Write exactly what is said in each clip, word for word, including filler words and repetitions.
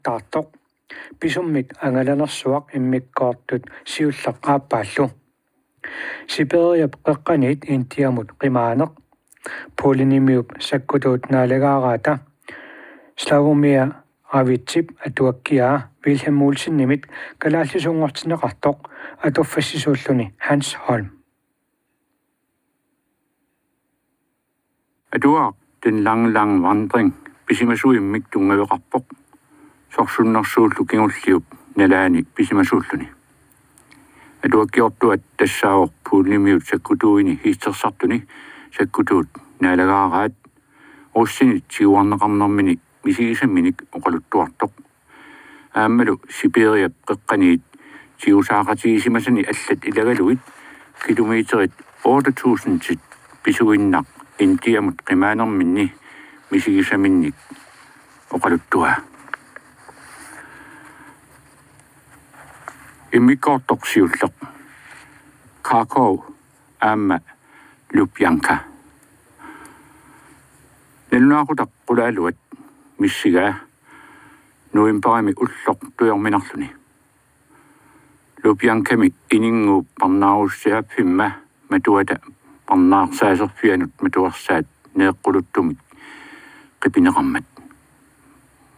taartoq. Pisummik angalanersuaq immikkoortut siulleq aappaallu. Sibiriap qeqqaniit Indiamut qimaaneq. Polenimiup sakkutuut naalagaaraata. Slavomir Ravitsip atuakkiaa Vilhelm Olsenimit kalaallisuunngortinneqartoq atuffassisuulluni Hans Holm. Atuagaq Den Lange Lange Vandring pisimasuimmik tunngaveqarpoq, sorsunnersuullu kingulliup nalaani pisimasuulluni. Atuakkiortuat tassaavoq Polenimiut sakkutuuini hiistersartuni sakkutuut naalagaaraat, russinit tiguarneqarnermini misigisaminik oqaluttuartoq. Aammalu Sibiriap qeqqaniit tigusaaqatigisimasani allat ilagalugit kilometerit otte tusindit pisuinnaq Indiamut qimaanerminni misigisaminnik oqaluttuaa. Immikkoortoq siulleq. Kharkov aamma Lubjanka. Nalunaaqutaq qulaaluat missigaa novembarimi ulloq tujorminarluni. Lubjankami ininnguup parnaarussaaffimma matuata parnaarsaaserfianut matuersaat neeqquluttumik qipineqarmat.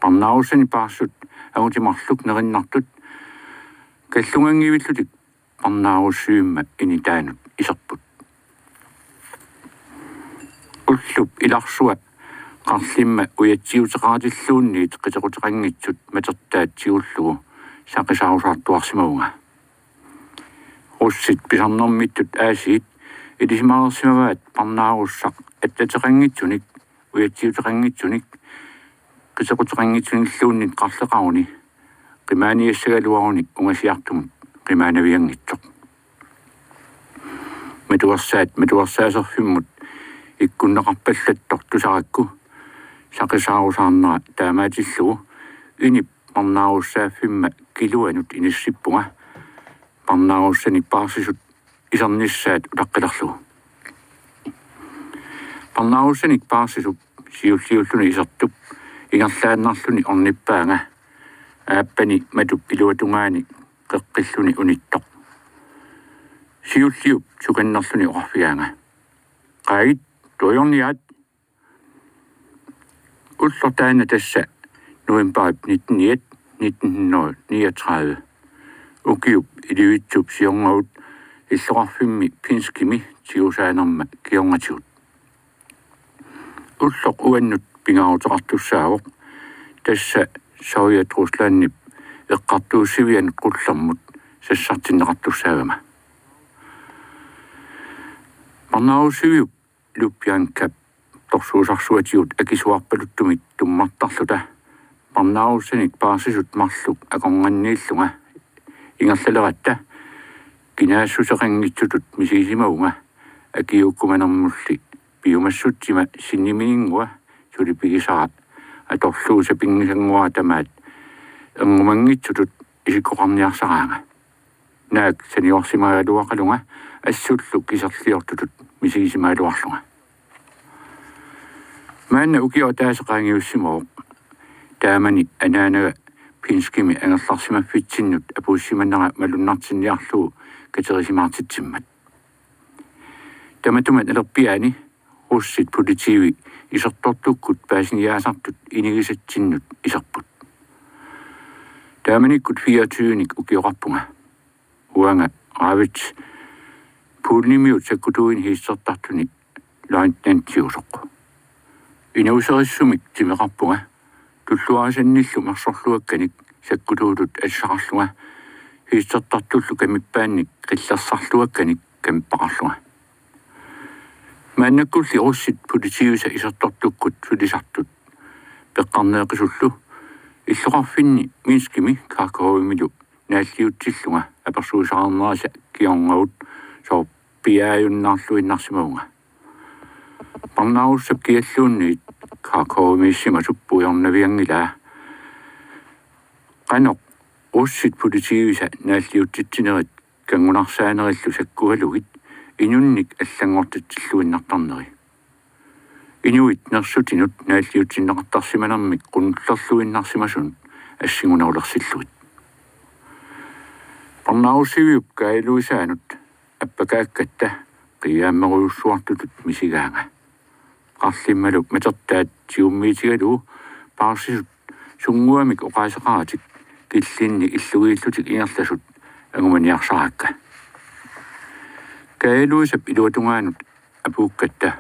Parnaarussanik paarsisut angutit marluk nerinnartut kallunganngivillutik parnaarussivimma initaanut iserput. Ullup ilarsua qarlimma ujatsiuteqaatilluunniit qitequteqanngitsut matertaat tigullugu saqisaarusaartuarsimavunga. Russit pisarnermittut aasiit ilisimareersimavaat parnaarussaq attateqanngitsunik, ujatsiuteqanngitsunik, qitequteqanngitsunilluunniit qarleqaruni, qimaaniassagaluaruni ungasiartumut qimaanavianngitsoq. Matuersaat matuersaaserfimmut ikkunneqarpallattoq tusarakku saqisaarusaarnera taamaatillugu inip parnaarussaaffimma kiluanut inissippunga parnaarussanik paarsisut isernissaat utaqqilerlugu. Parnaarussanik paarsisup siulliulluni isertup ingerlaannarluni ornippaanga, aappani matup iluatungaani qeqqilluni unittoq. Siulliup sukannerluni oqarfigaanga: Qaagit, tuajorniaat. Ulloq taanna tassa novembarip nitteniat nitten hundrede niogtredive. Ukiup ellevitsup siornavut illoqarfimmi Pinskimi tigusaanerma kingornatigut. Ulloq uannut pingaaruteqartussaavoq, tassa Sovjet Ruslandip eqqartuussivianut qullermut sassartinneqartussaagama. Parnaarussiviup Lubjankap torsuusarsuatigut akisuarpaluttumik tummartarluta parnaarussanik paarsisut marluk akornanniillunga ingerlaleratta kinaassuseqanngitsutut misigisimavunga akiuukkumanermulli piumassutsima sinniminingua suli pigisara atorlugu sapinngisannguara tamaat erngumanngitsutut isikkoqarniarsaraanga. Naak saniorsimagaluaqalunga assullu kiserliortutut misigisimagaluarlunga. Maanna ukioq ataaseq qaangiussimavoq. Taamani anaanaga Pinskimi angerlarsimaffitsinnut apuussimanera malunnartinniarlugu katerisimaartitsimmat. Tamatuma nalerpiaani russit politiivi isertortukkut paasiniaasartut inigisatsinnut iserput. Taamanikkut fireogtyvenik ukioqarpunga. Uanga Ravits Polenimiut sakkutuuini hiistertartuni løjtnantiusoq. Inuuserissumik timeqarpunga, tulluarisannillu mersorluakkanik sakkutuutut assaqarlunga, hiistertartullu kamippaannik qillersarluakkanik kamippaqarlunga. Maannakkulli russit politiivisa isertortukkut sulisartut peqqarneeqisullu illoqarfinni Minskimi Kharkovimilu naalliutsillunga apersuisarnerisa kingornavut soorpiaajunnaarluinnarsimavunga. Parnaarussap kialluunniit Kharkovimiissimasup puigornavianngilaa. Qanoq russit politiivisa naalliutsitsinerit kanngunarsaanerillu sakkugalugit inunnik allanngortitsilluinnartarneri. Inuit nersutinut naalliutsinneqartarsimanermik qunullerluinnarsimasunut assingunerulersillugit. Parnaarussiviup Kaja Luisaanut appakaakkatta qiiaammerujussuartutut misigaanga. Qarlimmalu matertaat tigummiitigalugu paarsisut sunnguamik oqaaseqaratik killinni illugiillutik ingerlasut angumaniarsarakka. Kaja Luisap iluatungaanut apuukkatta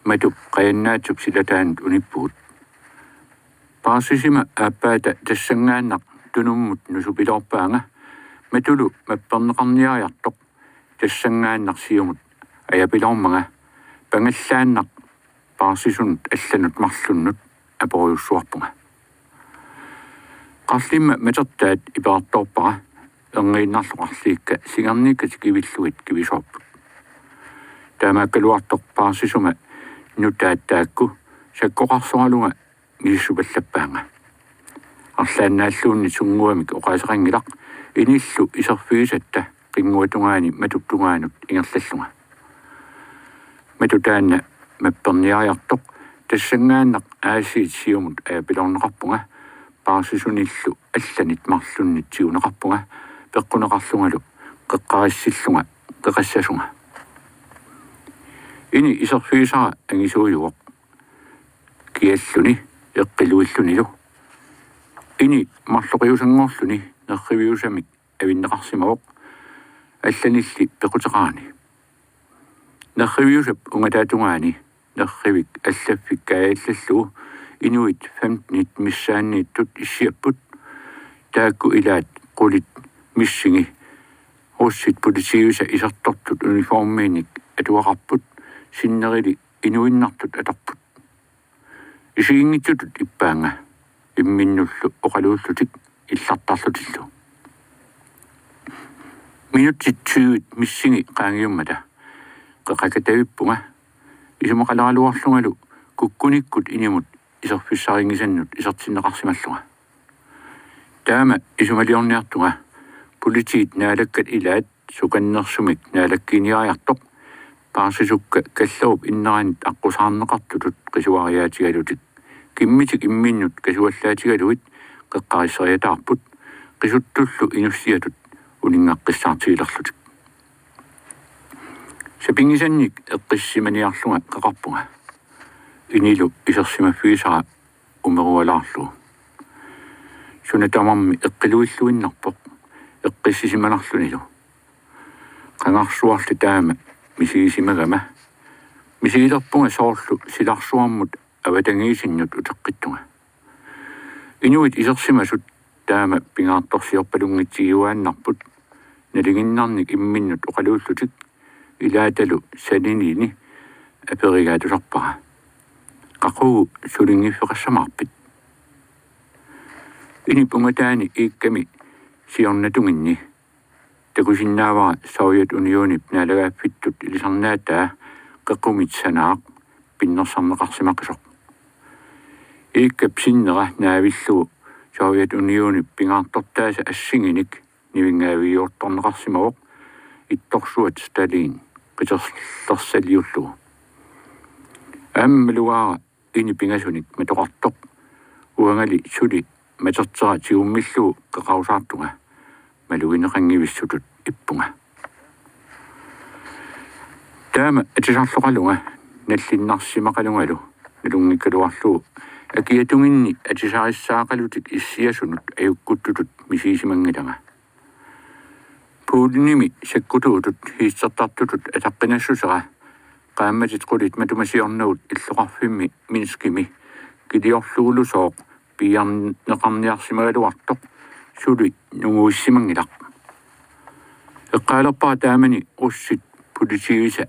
Matup Qajannaatsip silataanut unippugut. Paarsisima aappaata tassanngaannaq tunummut nusupiloorpaanga, Matulu mapperneqarniariartoq tassanngaannaq siumut ajapiloormanga, pangallaannaq paarsisunut allanut marlunnut aporujussuarpunga. Qarlimma matertaat iperartoorpara, erniinnarlu qarliikka singerniikka tikivillugit kivisoorput. Taamaakkaluartoq paarsisuma nutaat taakku sakkoqarsoralunga misissupallappaanga. Arlaannaalluunniit sunnguamik oqaaseqanngilaq, inillu iserfigisatta qinnguatungaani Matup tungaanut ingerlallunga. Matu taanna mapperniariartoq tassanngaannaq aasiit siumut ajapiloorneqarpunga, paarsisunillu allanit marlunnit tiguneqarpunga, peqquneqarlungalu qeqqarissillunga qeqassasunga. Ini iserfigisara angisuujuvoq, kialluni eqqiluillunilu. Ini marloqiusanngorluni nerriviusamik avinneqarsimavoq, allanilli pequteqarani. Nerriviusap ungataatungaani nerrivik allaffik kaajallallugu inuit femtenit missaanniittut issiapput. Taakku ilaat qulit missingi russit politiivisa isertortut uniformiinik atuaqarput, sinnerili inuinnartut atorput. Isiginngitsutut ippaanga, imminnullu oqaluullutik illartarlutillu. Minutsit tyvit missingi qaangiummata qeqakatavippunga, isumaqaleraluarlungalu kukkunikkut inimut iserfissarinngisannut isertinneqarsimallunga. Taama isumaliorniartunga politiit Naalakkat ilaat sukannersumik naalakkiiniariartoq, paarsisukka kallerup inneranit aqqusaarneqartutut qisuariaatigalutik, kimmitik imminnut kasuallaatigalugit qeqqarisseriataarput, qisuttullu inussiatut uninngaqqissaartigilerlutik. Sapinngisannik eqqissisimaniarlunga qeqarpunga. Inilu isersimaffigisara umerualaarlugu. Suna tamarmi eqqiluilluinnarpoq eqqissisimanarlunilu. Qangarsuarli taama misigisimagama misigilerpunga soorlu silarsuarmut avatangiisinnut uteqqittunga. Inuit isersimasut taama pingaartorsiorpalunngitsigiuaannarput, nalinginnarnik imminnut oqaluullutik ilaatalu saninini aperigaattusarpara: Qaqugu sulinngiffeqassamaarpit? Inip ungataani iikkami siornatunginni takusinnaavara Sovjetuniunip naalagaaffittut ilisarnaataa qequmit sanaaq pinnersarneqarsimaqisoq. Iikkap sinnera naavillugu Sovjetuniunip pingaartortaasa assinginik nivinngaavigiortorneqarsimavoq ittorsuat Stalin qiterlersaliullugu. Aamma malugaara ini pingasunik matoqartoq, uangali suli matertera tigummillugu qeqarusaartunga malugineqanngivissutut ippunga. Taama atisarloqalunga nallinnarsimaqalungalu nalunngikkaluarlugu akiatunginni atisarissaaqalutik issiasunut ajukkuttutut misigisimanngilanga. Polenimi sakkutuutut hiistertartutut ataqqinassusera qaammatit qulit matuma siornagut illoqarfimmi Minskimi kiliorlugulusooq piiarneqarniarsimagaluartoq suli nunguissimanngilaq. Eqqaalerpara taamani russit politiivisa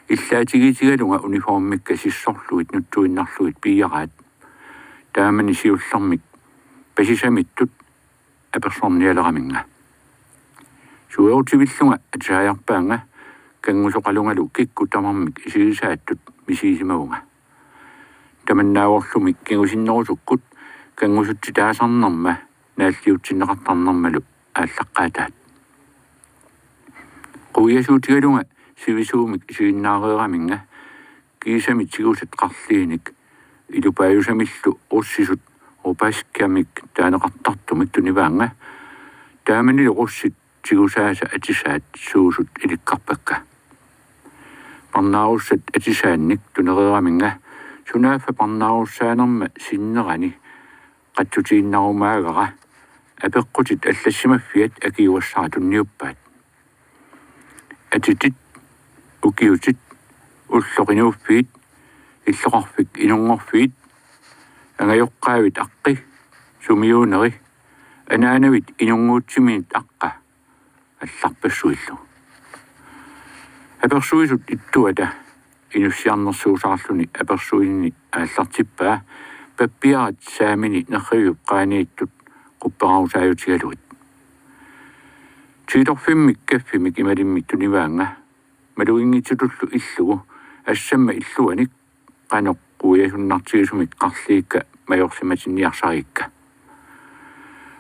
illaatigiitigalunga uniformikka sissorlugit nutsuinnarlugit piiaraat. Taamani siullermik pasisamittut apersornialeraminnga. Suerutivillunga atisaajarpaannga kanngusoqalungalu kikkut tamarmik isigisaattut misigisimavunga. Tamannaavorlumi kingusinnerusukkut kanngusutsitaasarnerma naalliutsinneqartarnermalu aallaqqaataat. Quiasuutigalunga sivisuumik isiginnaareeraminnga kiisami tigusat qarliinik ilupaajusamillu russisut Kopaskiamik taaneqartartumik tunivaannga, taamanilu russit tigusaasa atisaat suusut ilikkarpakka. Parnaarussat atisaannik tunereeraminga sunaaffa parnaarussaanerma sinnerani qatsutiinnarumaagara apeqqutit allassimaffiat akiugassara tunniuppaat. Atitit, ukiutit, ulloq inuuffiit, illoqarfik inunngorfiit, angajoqqaavit aqqi, sumiuuneri, anaanavit inunnguutsiminit aqqa, allarpassuillu. Apersuisut ittuata inussiarnersuusaarluni apersuinini aallartippaa pappiarat saamini nerriviup qaaniittut qupperarusaajutigalugit. Tiitorfimmik kaffimik imalimmik tunivaannga maluginngitsutullu illugu assamma illuanik qanoq quiasunnartigisumik qarliikka majorsimatinniarsarigikka.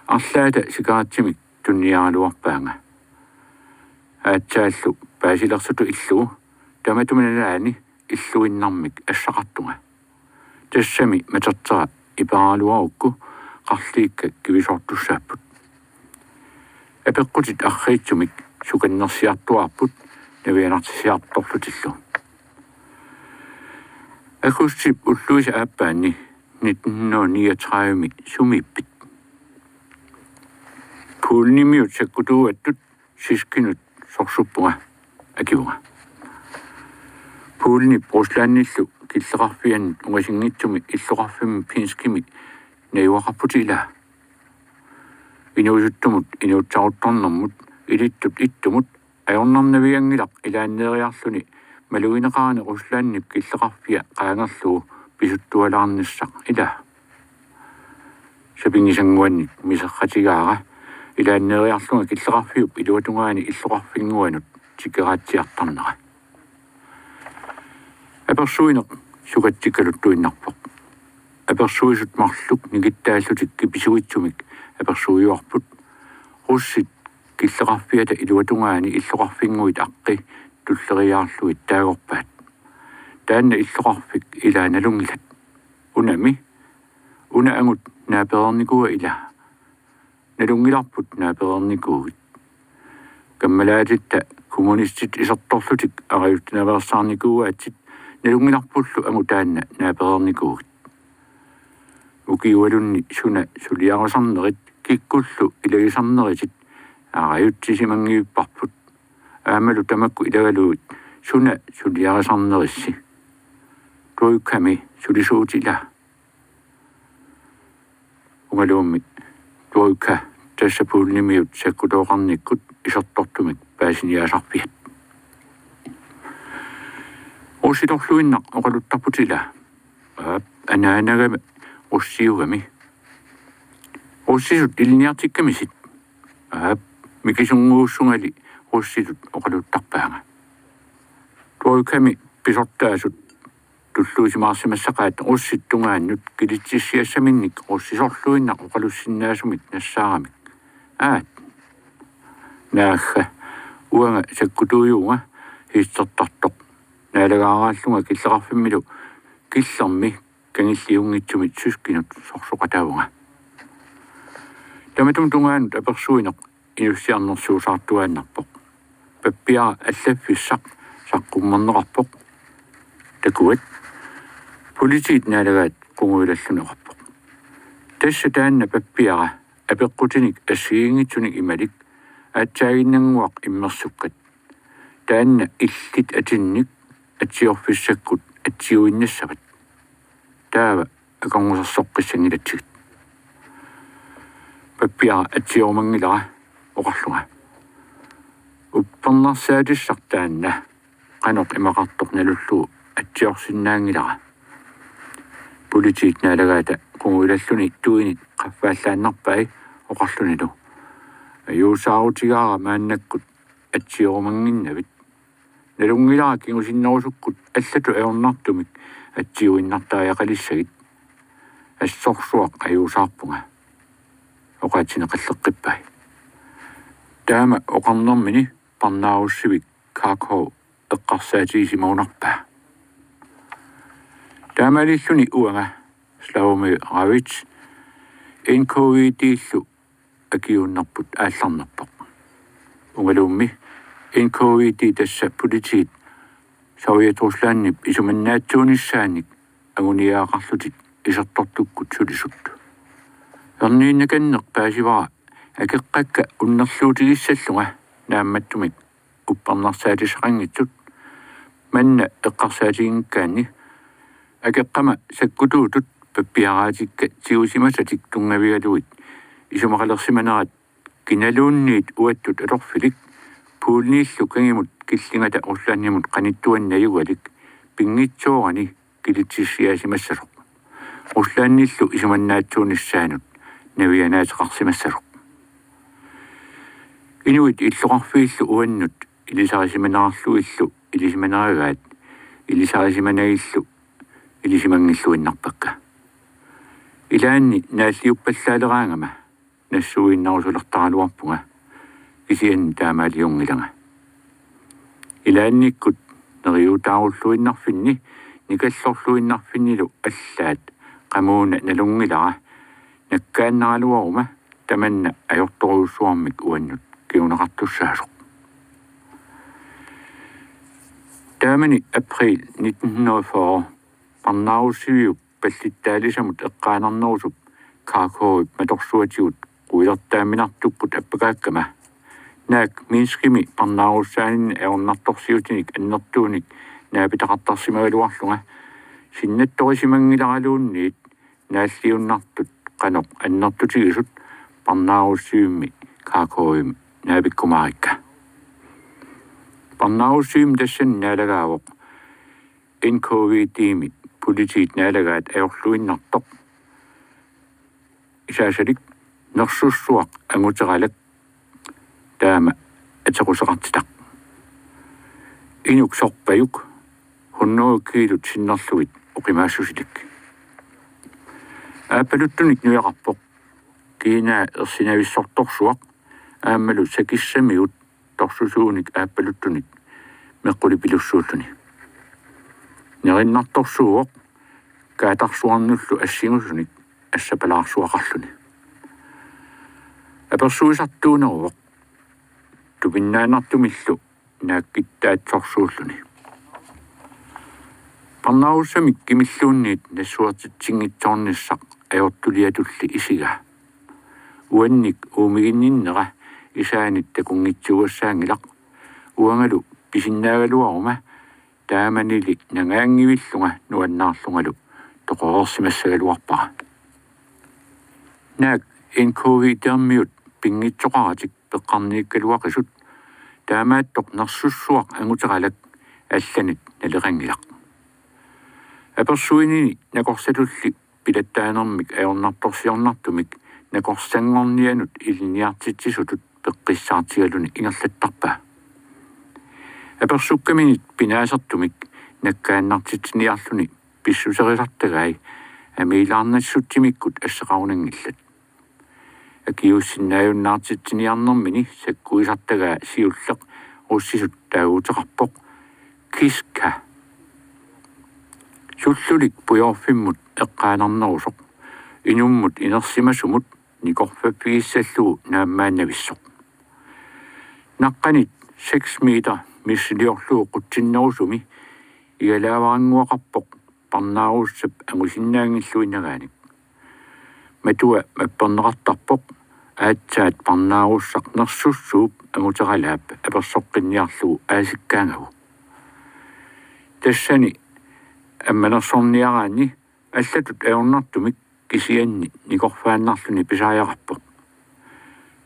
Arlaata sikaritsimik tunniaraluarpaanga. Aatsaallu paasilersutut illugu tamatuma nalaani illuinnarmik assaqartunga. Tassami matertera iperaluarukku qarliikka kivisoortussaapput. Apeqqutit arriitsumik sukannersiartuaarput navianartitsiartorlutillu. Aggustip ulluisa aappaanni nitten hundrede niogtredive-mi sumiippit? Polenimiut sakkutuuattut Siskinut sorsuppunga, akivunga. Polenip Ruslandillu killeqarfiannut ungasinngitsumi illoqarfimmi Pinskimi najugaqarputit ilaa? Inuusuttumut inuutsaruttornermut ilittut ittumut ajornarnavianngilaq ilaanneeriarluni malugineqarani Ruslandip killeqarfia qaangerlugu pisuttualaarnissaq ilaa? Sapinngisannguannik miserratigaara ilaanneeriarlunga killeqarfiup iluatungaani illoqarfinnguanut tikeraatsiartarnera. Apersuineq sukatsikkaluttuinnarpoq. Apersuisut marluk nikittaallutik kipisuitsumik apersuiuarput. Russit killeqarfiata iluatungaani illoqarfinnguit aqqi tulleriiaarlugit taagorpaat. Taanna illoqarfik ilaa nalunngilat? Unami, una angut naapereernikuua ilaa? Nalunngilarput naapereernikuugit. Kammalaatitta kommunistit isertorlutik arajuttinaveersaarnikuuaatsit, nalunngilarpullu angut taanna naapereernikuugit. Ukiualunni suna suliarisarnerit kikkullu ilagisarneritit arajutsisimanngivipparput. Aammalu tamakku ilagalugit suna suliarisarnerissi? Trojkami sulisuutit ilaa? Ungaluummi Trojka tassa Polenimiut sakkutooqarnikkut isertortumik paasiniaasarfiat. Russitorluinnaq oqaluttarputit ilaa? Aap, anaanagami russiugami. Russisut ilinniartikkamisit? Aap, mikisunnguussungali russitut oqaluttarpaanga. Trojkami pisortaasut tulluusimaarsimassaqaat russit tungaannut kilitsissiassaminnik russisorluinnaq oqalussinnaasumik nassaaramik. Aat. Naagga, uanga sakkutuujuunga hiistertartoq. Naalagaaraallunga killeqarfimmilu killermi kangilliunngitsumit Siskinut sorsoqataavunga. Tamatuma tungaanut apersuineq inussiarnersuusaartuaannarpoq. Pappiara allaffissaq saqqummerneqarpoq. Takuat, politiit naalagaat qungujulalluni oqarpoq. Tassa taanna pappiara apeqqutinik assigiinngitsunik imalik aatsaaginnannguaq immersukkat. Taanna illit atinnik atsiorfissakkut atsiuinnassavat. Taava akornusersoqqissanngilatsigit. Pappiara atsiorumanngilara oqarlunga: Uppernarsaatissaq taanna, qanoq imaqartoq nalullugu atsiorsinnaanngilara. Politiit naalagaata qungujulalluni tuinit qaffaallaannarpai oqarlunilu: Ajuusaarutigaara maannakkut atsiorumannginnavit. Nalunngilara kingusinnerusukkut allatut ajornartumik atsiuinnartariaqalissagit. Assorsuaq ajuusaarpunga. Oqaatsinik qilleqqippai. Taama oqarnermini parnaarussivik Karkov eqqarsaatigisimagunarpaa. Taamaalilluni uanga Slavomir Ravits N K V D-llu akiuunnerput aallarnerpoq. Ungaluummi N K V D tassa politiit Sovjetruslandip isumannaatsuunissaanik anguniagaqarlutik isertortukkut sulisut. Erniinnakanneq paasivara akeqqakka unnerluutigissallunga naammattumik uppernarsaatissaqanngitsut. Manna eqqarsaatiginngikkaanni akeqqama sakkutuutut pappiaraatikka tigusimasatik tunngavigalugit isumaqalersimanerat kinaluunniit uattut atorfilik Polenillu kangimut killingata Ruslandimut qanittuani najugalik pinngitsoorani kilitsissiaasimassasoq, Ruslandillu isumannaatsuunissaanut navianaateqarsimassasoq. Inuit illoqarfiillu uannut ilisarisimanerarlugillu ilisimaneragaat ilisarisimanagillu ilisimanngilluinnarpakka. Ilaanni naalliuppallaaleraangama nassuiinnarusulertaraluarpunga, kisianni taamaaliunngilanga. Ilaannikkut neriutaarulluinnarfinni nikallorluinnarfinnilu allaat qamuuna nalunngilara nakkaannaraluaruma tamanna ajortorujussuarmik uannut kinguneqartussaasoq. Taamani april nitten hundrede og fyrre parnaarussiviup pallittaalisamut eqqaanarnerusup Kharkovip matorsuatigut quilertaaminartukkut appakaakkama, naak Minskimi parnaarussaaninni ajornartorsiutinik annertuunik naapitaqartarsimagaluarlunga sinnattorisimanngilaraluunniit naalliunnartut qanoq annertutigisut parnaarussivimmi Kharkovimi naapikkumaarikka. Parnaarussivimmi tassani naalagaavoq N K V D-mi politiit naalagaat ajorluinnartoq. Isaasalik nersussuaq anguteralak taama atequseqartitaq. Inuk sorpajuk hundrede kiilut sinnerlugit oqimaassusilik. Aappaluttunik nujaqarpoq kiinaa ersinavissortorsuaq aammalu sakissamigut torsusuunik aappaluttunik meqqulipilussuulluni. Nerinnartorsuuvoq kaatarsuarnullu assingusunik assapalaarsuaqarluni. Apersuisartuuneruvoq tupinnaannartumillu naakkittaatsorsuulluni. Parnaarussamik kimilluunniit nassuertitsinngitsoornissaq ajortuliatulli isigaa. Uannik uumiginninnera isaanit takunngitsuugassaanngilaq. Uangalu pisinnaagaluaruma taamanili nangaanngivillunga nuannaarlungalu toqoreersimassagaluarpara. Naak N K V D-miut pinngitsoqaratik peqqarniikkaluaqisut taamaattoq nersussuaq anguteralak allanit naleqanngilaq. Apersuinini nakorsatulli pilattaanermik ajornartorsiornartumik nakorsanngornianut ilinniartitsisutut peqqissaartigaluni ingerlattarpaa. Apersukkaminit pinaasertumik nakkaannartitsiniarluni pissuserisartagai amiilaarnassutsimikkut assaqarunanngillat. Akiuussinnaajunnaartitsiniarnermini sakkuisartagaa siulleq russisut taaguuteqarpoq: Kiska. Sullulik pujoorfimmut eqqaanarnerusoq inummut inersimasumut nikorfaffigissallugu naammaannavissoq. Naqqanit seks meter missiliorlugu qutsinnerusumi igalaavannguaqarpoq parnaarussap angusinnaanngilluinnagaanik. Matua mapperneqartarpoq aatsaat parnaarussaq nersussuup anguteralaap apersoqqinniarlugu aasikkaangagu. Tassani ammanersorniaraanni allatut ajornartumik kisianni nikorfaannarluni pisariaqarpoq.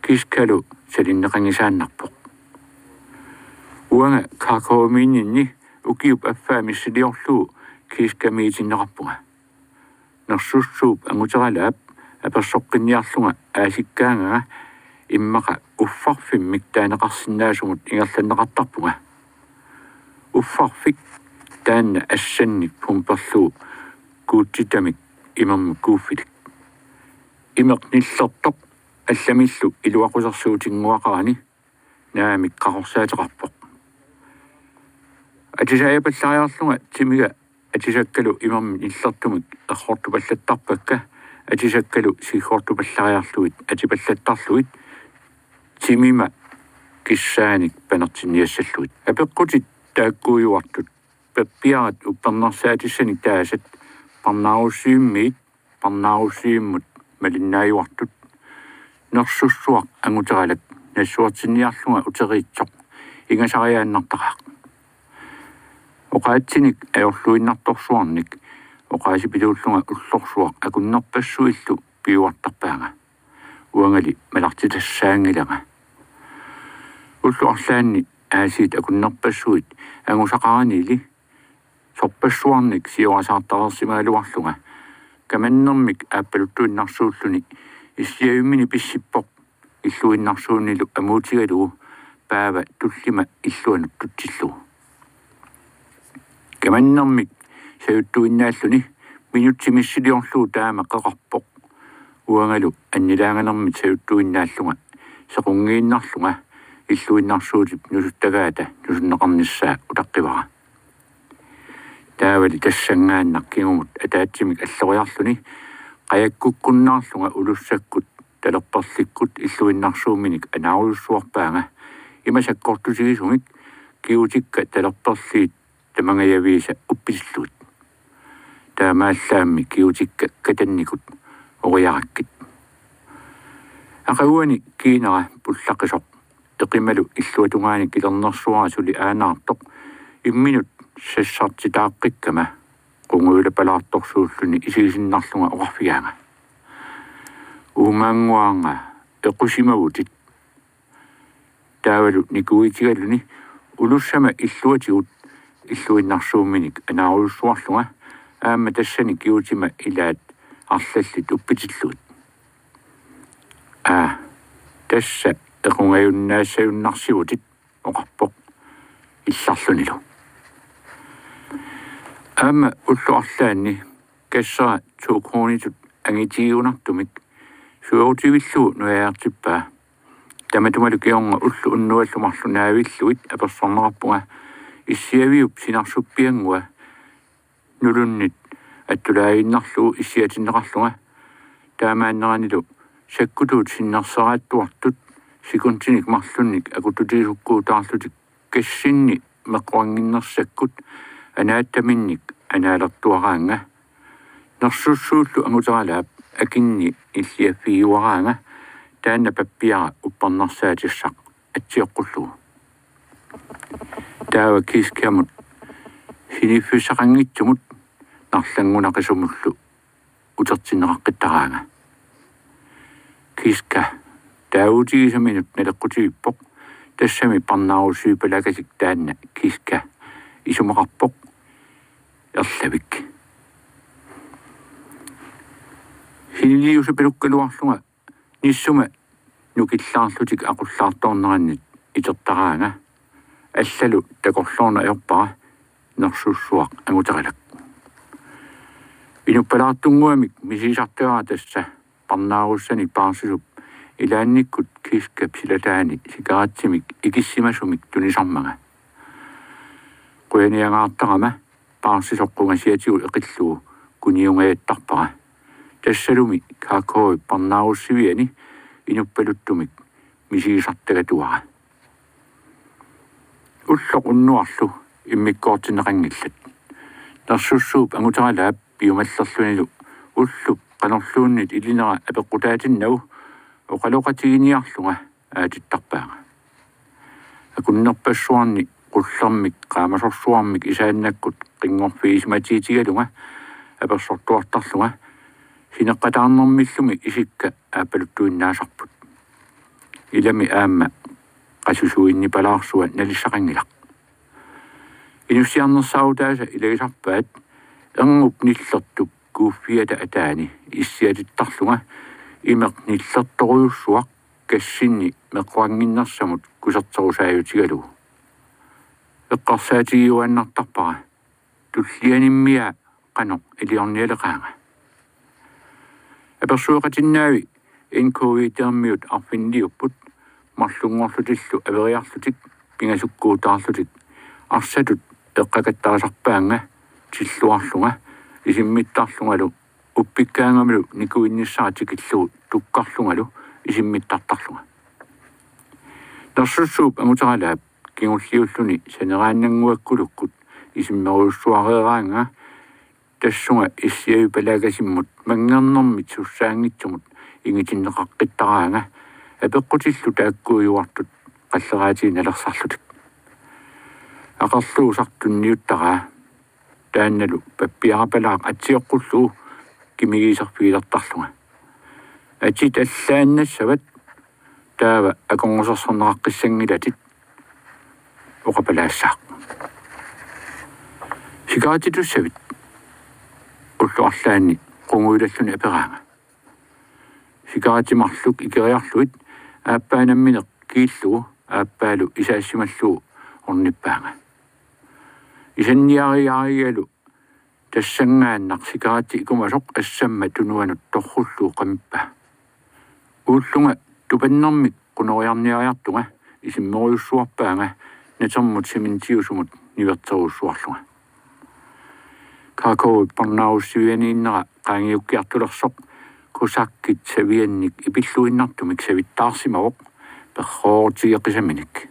Kiskalu salinneqanngisaannarpoq. Uanga Kharkovimiinninni ukiup affaa missiliorlugu Kiskamiitinneqarpunga. Nersussuup anguteralaap apersoqqinniarlunga aasikkaanganga immaqa uffarfimmik taaneqarsinnaasumut ingerlanneqartarpunga. Uffarfik taanna assannik pumperlugu kuutsitamik imermik kuuffilik. Imeq nillertoq allamillu iluaqusersuutinnguaqarani naamik qaqorsaateqarpoq. Atisaajapallariarlunga timiga atisakkalu imermik nillertumik errortupallattarpakka atisakkalu siggortupallariarlugit atipallattarlugit timima kissaanik panertinniassallugit. Apeqqutit taakkuujuartut pappiarat uppernarsaatissanik taasat parnaarussivimmiit parnaarussivimmut malinnaajuartut nersussuaq anguteralak nassuertinniarlunga uteriitsoq ingasariaannartaqaaq. Oqaatsinik ajorluinnartorsuarnik oqaasipituullunga ullorsuaq akunnerpassuillu piuartarpaanga. Uangali malartitassaanngilanga. Ullut arlaanni aasiit akunnerpassuit angusaqaranili sorpassuarnik siorasaartareersimagaluarlunga kamannermik aappaluttuinnarsuulluni issiavimmini pissippoq illuinnarsuunilu amuutigalugu paava tullima illuanut tutsillugu. Kamannermik sajuttuinnaalluni minutsit missiliorlugu taama qeqarpoq. Uangalu annilaanganermit sajuttuinnaallunga sequnngiinnarlunga illuinnarsuutip nusuttagaata nusunneqarnissaa utaqqivara. Taavali tassanngaannaq kingumut ataatsimik alloriarluni qajakkukkunnaarlunga ulussakkut talerperlikkut illuinnarsuuminik anaarujussuarpaanga ima sakkortutigisumik kigutikka talerperliit tamangajaviisa uppitillugit. Taamaallaammi kigutikka katannikut oriarakkit. Aqaguani kiinara pullaqisoq eqimalu illuatungaanik kilernersuara suli aanaartoq imminut sassartitaaqqikkama qungujulapalaartorsuulluni isigisinnarlunga oqarfigaanga: Uumaannguarnga equsimavutit. Taavalu nikuitigaluni ulussama illuatigut illuinnarsuuminik anaarujussuarlunga aamma tassani kigutima ilaat arlallit uppitillugit. Aa, tassa equngajunnaassajunnarsivutit, oqarpoq illarlunilu. Aamma ullut arlaanni kassera to kronitut angitigigunartumik suerutivillugu nujajartippaa. Tamatumalu kingorna ulloq unnuallu marluk naavillugit apersorneqarpunga issiaviup sinarsuppianngua nulunnit attulaaginnarlugu issiatinneqarlunga. Taamaanneranilu sakkutuut sinnerseraattuartut sekundinik marlunnik akuttutigisukkuutaarlutik kassinni meqquannginnersakkut anaattaminnik anaalertuaraannga. Nersussuullu anguteralaap akinni nilliaffigiuaraanga taanna pappiara uppernarsaatissaq atsioqqullugu. Taava Kiskamut siniffissaqanngitsumut narlanngunaqisumullu utertinneqaqqittaraanga. Kiska taagutigisaminut naleqqutivippoq, tassami parnaarussivipalaakasik taanna Kiska isumaqarpoq Erlavik. Siniliusapalukkaluarlunga nissuma nukillaarlutik aqullaartoornerannit itertaraanga. Allalu takorloorneq ajorpara nersussuaq anguteralak. Inuppalaartunnguamik misigisartagara tassa parnaarussanik paarsisup ilaannikkut Kiskap silataani sikaritsimik ikissimasumik tunisarmanga. Qujaniangaartarama paarsisoq qungasiatigut eqillugu kuniungajattarpara. Tassalumi Kakoi parnaarussiviani inuppaluttumik misigisartagatuara. Ulloq unnuarlu immikkoortinneqanngillat. Nersussuup anguteralaap piumallerlunilu ullup qanorluunniit ilinera apeqqutaatinnagu oqaloqatiginiarlunga aatittarpaanga. Akunnerpassuarni qullermik qaamasorsuarmik isaannakkut qinngorfigisimatiitigalunga apersortuartarlunga sineqqataarnermillumi isikka aappaluttuinnaasarput. Ilami aamma qasusuinnipalaarsua nalissaqanngilaq. Inussiarnersaarutaasa ilagisarpaat erngup nillertup kuuffiata ataani issiatittarlunga imeq nillertorujussuaq kassinni meqquannginnersamut kuserterusaajutigalugu. Eqqarsaatigiuaannartarpara tullianimmia qanoq iliornialeqaanga. Apersueqatinnaavi N K V-termiut arfiniliupput marlunngorlutillu averiarlutik pingasukkuutaarlutik arsatut eqqakattarisarpaannga tilluarlunga isimmittarlungalu uppikkaangamalu nikuinnissara tikillugu tukkarlungalu isimmittartarlunga. Nersussuup anguteralaap kingulliulluni saneraannannguakkulukkut isimmerujussuareeraanga tassunga issiavipalaakasimmut manngernermit sussaanngitsumut ingitinneqaqqittaraanga apeqqutillu taakkuujuartut qalleraatii nalersarlutik. Aqerluusaq tunniuttaraa taannalu pappiarapalaaq atsioqqullugu kimigiiserfigilertarlunga. Atit allaannassavat taava akornusersorneqaqqissanngilatit oqapalaassaaq. Sikarittitussavit ullut arlaanni qungujulalluni aperaanga. Sikarittit marluk ikeriarlugit aappaa nammineq kiillugu aappaalu isaassimallugu ornippaanga. Isanniariarigalu tassanngaannaq sikaritti ikumasoq assamma tunuanut torrullugu qamippaa. Uullunga tupannermik qunoriarniariartunga isimmerujussuarpaanga natermut sementiusumut niverterujussuarlunga. Kharkovip parnaarussivianiinnera qaangiukkiartulersoq kosakkit saviannik ipilluinnartumik savittaarsimavoq perroorutigeqisaminik.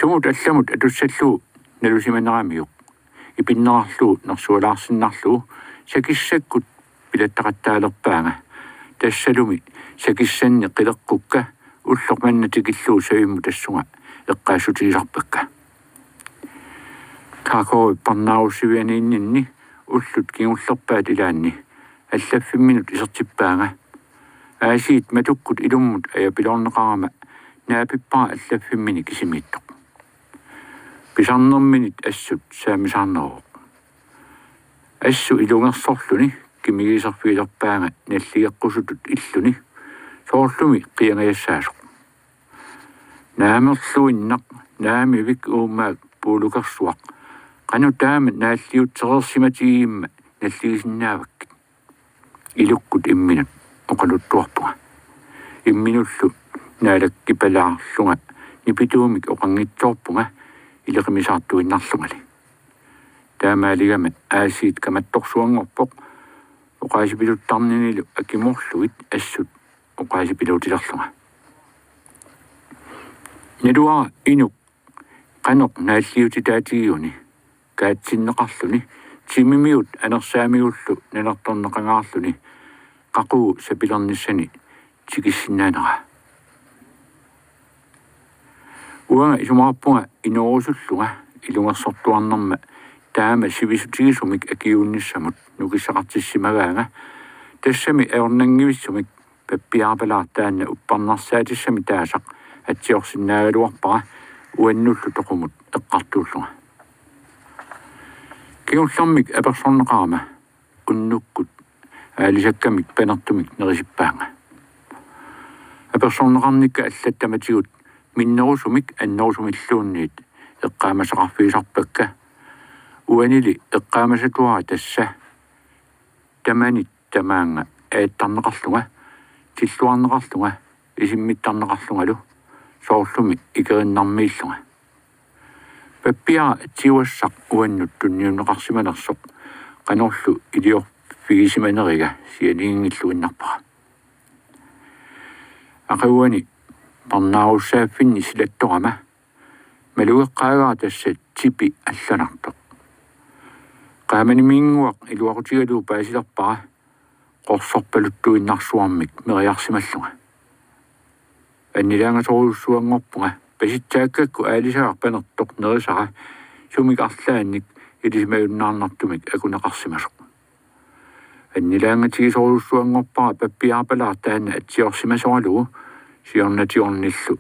Sumut allamut atussallugu nalusimaneramiuk ipinnerarlugu nersualaarsinnarlugu sakissakkut pilattaqattaalerpaanga. Tassalumi sakissanni qileqqukka ulloq manna tikillugu savimmut tassunga eqqaassutigisarpakka. Kharkovip parnaarussivianiinninni ullut kingullerpaat ilaanni allaffimminut isertippaanga. Aasiit matukkut ilummut ajapiloorneqarama naapippara allaffimmini kisimiittoq. Pisarnerminit assut saammisaarneruvoq. Assut ilungersorluni kimigiiserfigilerpaanga nalligeqqusutut illuni soorlumi qiangajassaasoq. Naamerluinnaq naamivik uummaak puulukersuaq. Qanoq taama naalliutsereersimatigigimma nalligisinnaavakkit? Ilukkut imminut oqaluttuarpunga. Imminullu naalakkipalaarlunga nipituumik oqanngitsoorpunga ileqimisaartuinnarlungali. Taamaaligami aasiit kamattorsuanngorpoq oqaasipiluttarninilu akimorlugit assut oqaasipiluutilerlunga. Naluara inuk qanoq naalliutitaatigiguni kaatsinneqarluni timimigut anersaamigullu nanertorneqangaarluni qaqugu sapilernissani tikissinnaaneraa. Uanga isumaqarpunga inoorusullunga ilungersortuarnerma taama sivisutigisumik akiuunnissamut nukissaqartissimagaanga. Tassami ajornanngivissumik pappiarapalaaq taanna uppernarsaatissamik taasaq atsiorsinnaagaluarpara uannullu toqumut eqqartuullunga. Kingullermik apersorneqarama unnukkut aalisakkamik panertumik nerisippaanga. Apersorneqarnikka allat tamatigut minnerusumik annerusumilluunniit eqqaamasaqarfigisarpakka. Uanili eqqaamasatuara tassa tamanit tamaanga ajattarneqarlunga, tilluarneqarlunga, isimmittarneqarlungalu, soorlumi ikerinnarmiillunga. Pappiara atsiuassaq uannut tunniunneqarsimanersoq qanorlu iliorfigisimaneriga sianiginngilluinnarpara. Aqaguani parnaarussaaffinni silattorama malugeqqaagara tassa tipi allanartoq. Qaamanimiinnguaq iluaqutigalugu paasilerpara qorsorpaluttuinnarsuarmik meriarsimallunga. Annilaangasorujussuanngorpunga pasitsaakkakku aalisagaq panertoq nerisara sumik arlaannik ilisimajunnaarnartumik akuneqarsimasoq. Annilaangatigisorujussuanngorpara pappiarapalaaq taanna atsiorsimasoralugu siornatigoornillu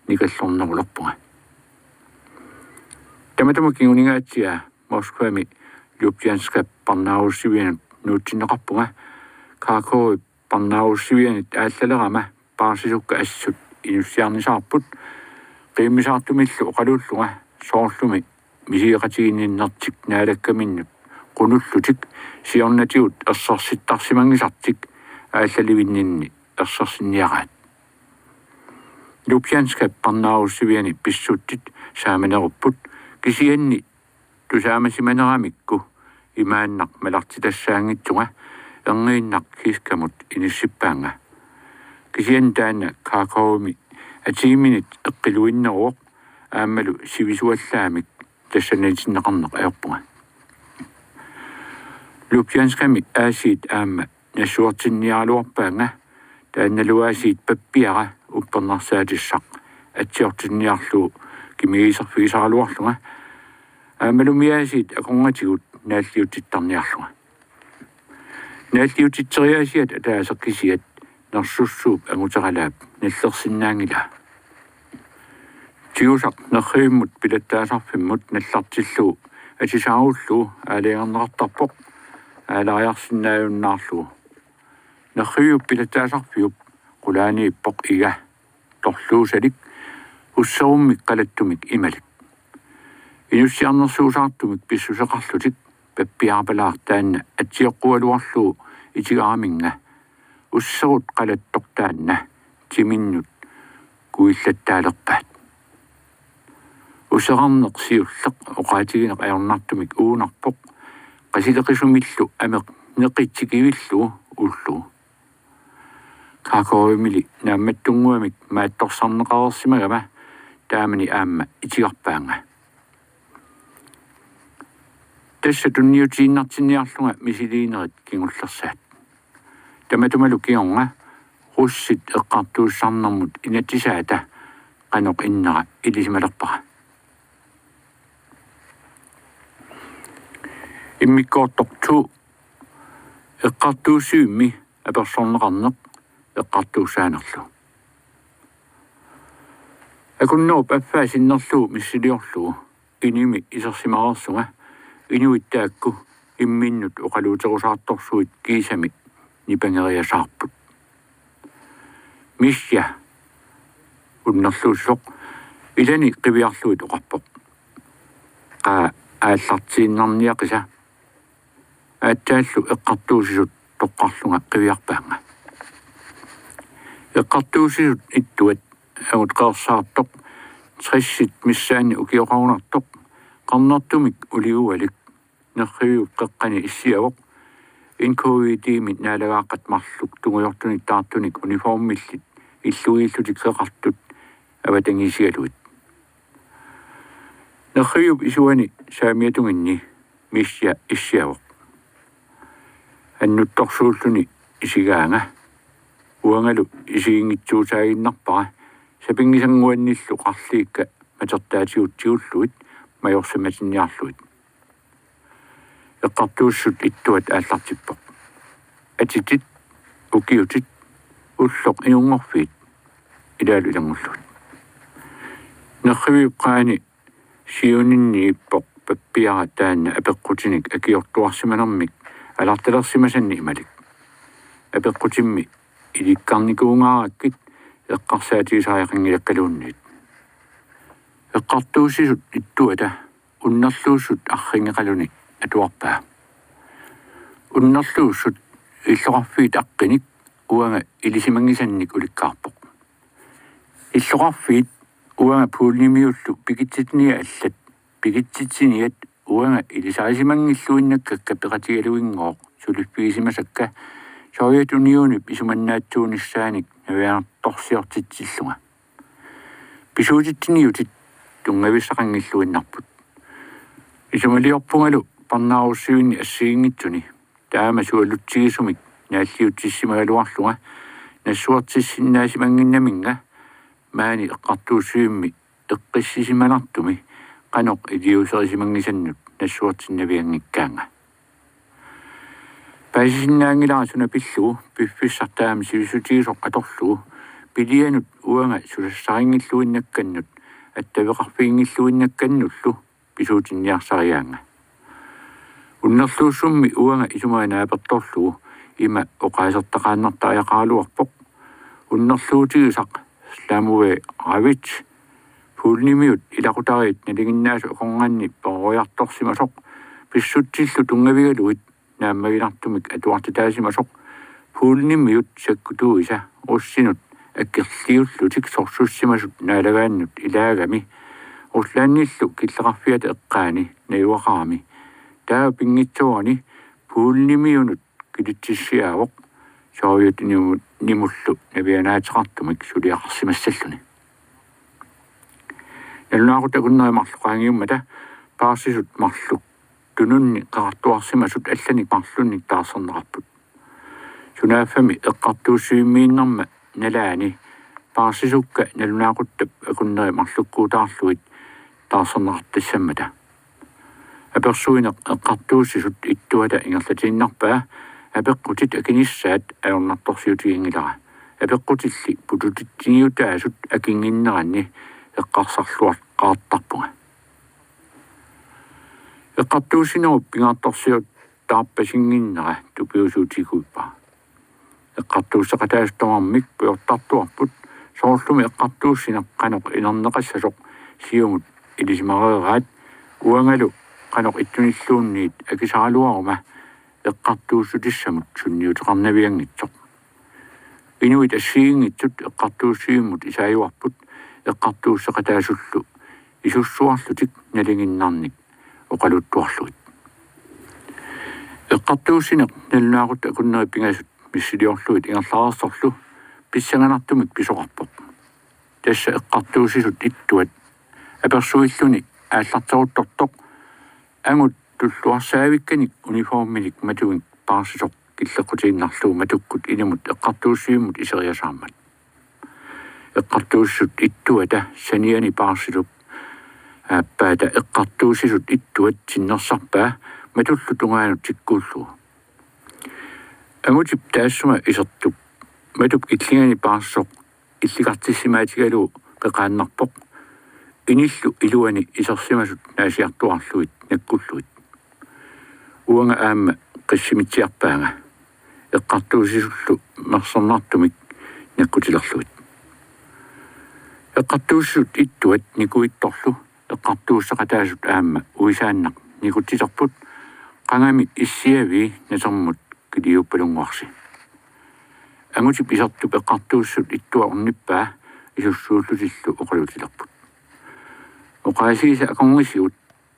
nikallornerulerpunga. Tamatuma kinguningaatsiaa Moskvami Lubjanskap parnaarussivianut nuutsinneqarpunga. Kharkovip parnaarussivianit aallalerama paarsisukka assut inussiarnisaarput qiimmisaartumillu oqaluullunga soorlumi misigeqatiginninnertik naalakkaminnut qunullutik siornatigut ersersittarsimanngisartik aallalivinninni ersersinniaraat. Lubjanskap parnaarussiviani pissutsit saamanerupput kisianni tusaamasimaneramikku imaannaq malartitassaanngitsunga Erngiinnaq Kiskamut inissippaanga. Kisianni taanna Kharkovimi atiiminit eqqiluinneruvoq aammalu sivisuallaamik tassaniitinneqarneq ajorpunga. Lubjanskami aasiit aamma nassuertinniaraluarpaannga, taannalu aasiit pappiara uppernarsaatissaq atsiortinniarlugu kimigiiserfigisaraluarlunga, aammalumi aasiit akornatigut naalliutsittarniarlunga. Naalliutsitseriaasiat ataaseq kisiat nersussuup anguteralaap nallersinnaanngilaa. Tigusaq nerrivimmut pilattaasarfimmut nallartillugu atisaarullugu aalajangerneqartarpoq, aalariarsinnaajunnaarlugu. Nerriviup pilattaasarfiup qulaaniippoq iga torluusalik usserummik qalattumik imalik. Inussiarnersuusaartumik pissuseqarlutik pappiarapalaaq taanna atsioqqugaluarlugu itigaraminnga usserut qalattoq taanna timinnut kuillattaalerpaat. Useqarneq siulleq oqaatigineq ajornartumik uunarpoq, qasileqisumillu ameq neqi tikivillugu ullugu. Kharkovimili naammattunnguamik maattorsarneqareersimagama taamani aamma itigarpaannga. Tassa tunniutiinnartinniarlunga misiliinerit kingullersaat. Tamatumalu kingorna russit eqqartuussisarnermut inatsisaata qanoq innera ilisimalerpara. Immikkoortoq to. Eqqartuussivimmi apersorneqarneq eqqartuussaanerlu. Akunnerup affaa sinnerlugu missiliorlugu inimi isersimareersunga inuit taakku imminnut oqaluuterusaartorsuit kiisami nipangeriasaarput. Misja, unnerluussisoq, ilani qiviarlugit oqarpoq: Qaa, aallartiinnarniaqisa. Aatsaallu eqqartuussisut toqqarlunga qiviarpaannga. Eqqartuussisut ittuat, angut qeersaartoq, tressit missaanni ukioqarunartoq, qarnertumik uligualik, nerriviup qeqqani issiavoq, N K V D-mi naalagaaqqat marluk tungujortunik taartunik uniformillit illugiillutik qeqartut avatangiisigalugit. Nerriviup isuani saamiatunginni misja issiavoq. Annuttorsuulluni isigaanga. Uangalu isiginngitsuusaaginnarpara sapinngisannguannillu qarliikka matertaatigut tigullugit majorsimatinniarlugit. Eqqartuussisut ittuat aallartippoq: Atitit, ukiutit, ulloq inunngorfiit, ilaalu ilanngullugit. Nerriviup qaani siuninniippoq pappiara taanna apeqqutinik akiortuarsimanermik alartalersimasanni imalik. Apeqqutimmi ilikkarnikuungaarakkit eqqarsaatigisariaqanngilakkaluunniit. Eqqartuussisut ittuata unnerluussut arrinngeqaluni atuarpaa. Unnerluussut illoqarfiit aqqinik uanga ilisimanngisannik ulikkaarpoq. Illoqarfiit uanga Polenimiullu pikitsitiniat allat, pikitsitsiniat uanga ilisarisimanngilluinnakkakka peqatigaluginngooq suliffigisimasakka Sovjetuniunip isumannaatsuunissaanik navianartorsiortitsillunga. Pisuutitsiniutit tunngavissaqanngilluinnarput. Isumaliorpungalu parnaarussivinni assigiinngitsuni taama sualutsigisumik naalliutsissimagaluarlunga nassuertissinnaasimanngimmavinnga maani eqqartuussivimmi eqqissisimanartumi qanoq iliuuserisimanngitsannut nassuertinnavianngikkaanga. Paasisinnaanngilara suna pillugu piffissaq taama sivisutigisoq atorlugu pilianut uanga sulassarinngilluinnakkannut attaveqarfiginngilluinnakkannullu pisuutinniarsarigaanga. Unnerluussummi uanga isumaga naapertorlugu ima oqaasertaqaannartariaqaraluarpoq: Unnerluutigisaq Slamove Ravits Polenimiut ilaqutariit nalinginnaasut akornanni peroriartorsimasoq pissutsillu tunngavigalugit naammaginartumik atuartitaasimasoq Polenimiut sakkutuisa russinut akerliullutik sorsussimasut naalagaannut ilaagami Ruslandillu killeqarfiata eqqaani najugaqarami. Taava pinngitsoorani Polenimiunut kilitsissiaavoq soorujussuanimullu navianaateqartumik suliaqarsimassalluni. Nalunaaqutaq akunneri marluk qaangiummata paarsisut marluk tununni qeqartuarsimasut allanik marlunnik taarserneqarput. Sunaaffami eqqartuussivimmiinnarma nalaani paarsisukka nalunaaquttap akunneri marlukkuutaarlugit taarserneqartassammata. Apersuineq eqqartuussisut ittuata ingerlatiinnarpaa apeqqutit akinissaat ajornartorsiutiginngilara. Apeqqutilli pututitsiniutaasut akinnginneranni eqqarsarluartarpunga. Eqqartuussinerup pingaartorsiutaarpasinnginnera tupigusuutikuuppara. Eqqartuusseqataasut tamarmik pujortartuarput, soorlumi eqqartuussineq qanoq inerneqassasoq siumut ilisimareeraat, uangalu qanoq ittunilluunniit akisaraluaruma eqqartuussutissamut sunniuteqarnavianngitsoq. Inuit assigiinngitsut eqqartuussivimmut isaajuarput eqqartuusseqataasullu isussuarlutik nalinginnarnik oqaluttuarlugit. Eqqartuussineq nalunaaqutaq akunneri pingasut missiliorlugit ingerlareersorlu pissanganartumik pisoqarpoq. Tassa eqqartuussisut ittuat apersuilluni aallarteruttortoq angut tulluarsaavikkanik uniforminik matumik paarsisoq killeqqutiinnarlugu matukkut inimut eqqartuussivimmut iseriasaarmat. Eqqartuussisut ittuata saniani paarsilup aappaata eqqartuussisut ittuat sinnersarpaa matullu tungaanut tikkuullugu. Angutip taassuma isertup matup killingani paarsisoq illikartissimaatigalugu qeqaannarpoq, inillu iluani isersimasut naasiartuarlugit nakkullugit. Uanga aamma qissimitsiarpaanga eqqartuussisullu mersernartumik nakkutilerlugit. Eqqartuussisut ittuat nikuittorlu eqqartuusseqataasut aamma uisaannaq nikutsiterput, qangami issiavii nasermut kiliuppalunnguarsi. Angutip isertup eqqartuussisut ittuat ornippaa isussuullutillu oqalutilerput. Oqaasiisa akornisigut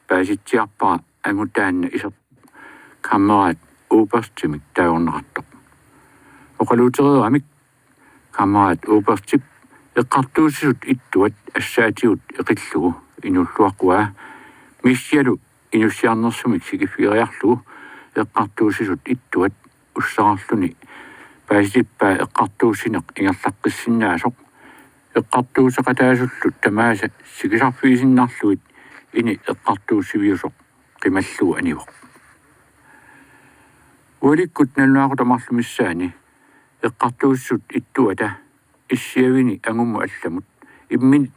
paasitsiarpara angut taanna isertup kammerat oberstimik taagorneqartoq. Oqaluutereeramik kammerat oberstip eqqartuussisut ittuat assaatigut eqillugu inuulluaquaa Missialu inussiarnersumik sikiffigeriarlugu eqqartuussisut ittuat ussararluni paasitippaa eqqartuussineq ingerlaqqissinnaasoq, eqqartuusseqataasullu tamaasa sikisarfigisinnarlugit ini eqqartuussiviusoq qimallugu anivoq. Ualikkut nalunaaqutaq marluk missaani eqqartuussisut ittuata issiavini angummut allamut imminit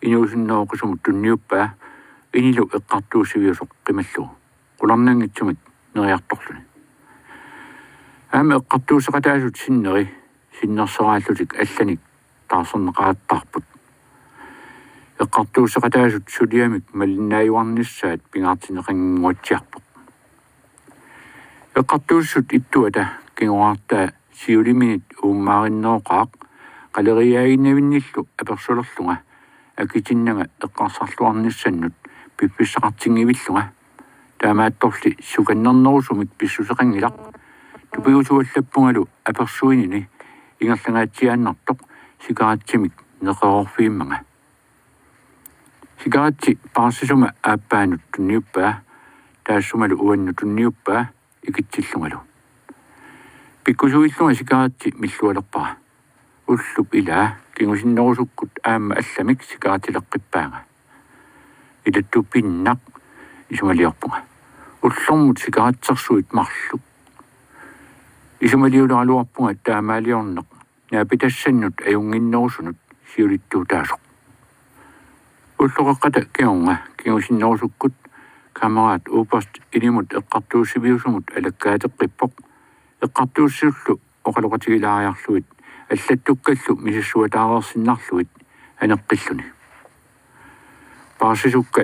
inuusunneroqisumut tunniuppaa inilu eqqartuussiviusoq qimallugu qularnanngitsumik neriartorluni. Aamma eqqartuusseqataasut sinneri sinnerseraallutik allanik taarserneqarattaarput. Eqqartuusseqataasut suliamik malinnaajuarnissaat pingaartinneqannguatsiarpoq. Eqqartuussisut ittuata kingoraartaa siuliminit uummaarinneroqaaq qaleriaaginnavinnillu apersulerlunga akitinnanga eqqarsarluarnissannut piffissaqartinngivillunga. Taamaattorli sukannernerusumik pissuseqanngilaq. Tupigusuallappungalu apersuinini ingerlangaatsiaannartoq sikaaratsimik neqeroorfigimmanga. Sikaaratsi paarsisuma aappaanut tunniuppaa, taassumalu uannut tunniuppaa ikitsillungalu. Pikkusuillunga sikaaratsi millualerpara. Ullup ilaa kingusinnerusukkut aamma allamik sikaaratileqqippaanga. Ilattupinnaq, isumaliorpunga. Ullormut sikaaratsersuit marluk. Isumaliuleraluarpunga taamaaliorneq naapitassannut ajunnginnerusunut siulittuutaasoq. Ulloqeqqata kingorna kingusinnerusukkut kammerat oberst inimut eqqartuussiviusumut alakkaateqqippoq. Eqqartuussisullu oqaloqatigilaariarlugit allattukkallu misissuataareersinnarlugit aneqqilluni. Paarsisukka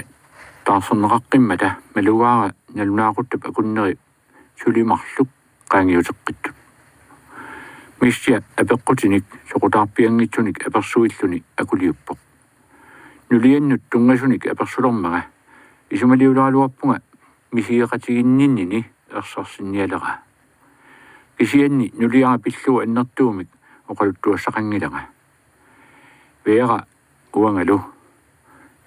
taarserneqaqqimmata malugaara nalunaaquttap akunneri suli marluk qaangiuteqqittut. Missia apeqqutinik soqutaarpianngitsunik apersuilluni akuliuppoq. Nuliannut tunngasunik apersulermanga isumaliuleraluarpunga misigeqatiginninnini ersarsinnialeraa. Kisianni nuliara pillugu annertuumik oqaluttuassaqanngilanga. Vera uangalu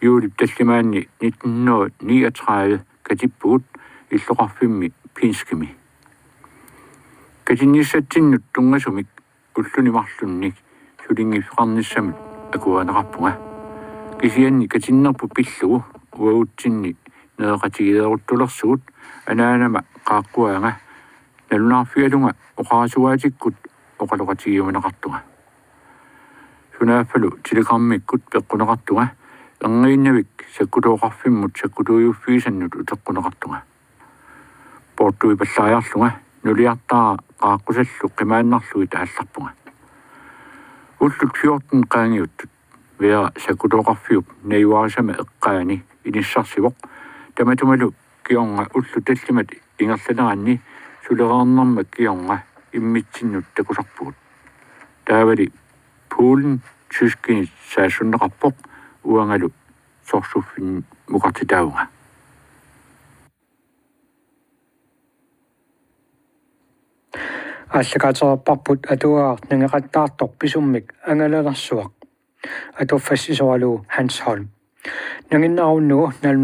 juulip tallimaanni nitten hundrede niogtredive katippugut illoqarfimmi Pinskimi. Katinnissatsinnut tunngasumik ulluni marlunni sulinngiffeqarnissamut akuerineqarpunga. Kisianni katinnerput pillugu uagutsinni nereqatigeeruttulersugut anaanama qaaqquaanga nalunaarfigalunga oqarasuaatikkut oqaloqatigiumaneqartunga. Sunaaffalu telegrammikkut peqquneqartunga, erniinnavik sakkutooqarfimmut sakkutuujuffigisannut uteqquneqartunga. Poortuipallaariarlunga nuliartaara qaaqqusallu qimaannarlugit aallarpunga. Ullut fjorten qaangiuttut Vera sakkutooqarfiup najugarisama eqqaani inissarsivoq, tamatumalu kingorna ullut tallimat ingerlaneranni sulereernerma kingorna immitsinnut takusarpugut. Taavali Polen tyskinit saassunneqarpoq, uangalu sorsuffinmukartitaavunga. Aallakaatereerparput atuagaq nangeqattaartoq pisummik angalanersuaq. Atuffassisoralugu Hans Holm. Nangiinnarunnagu naluna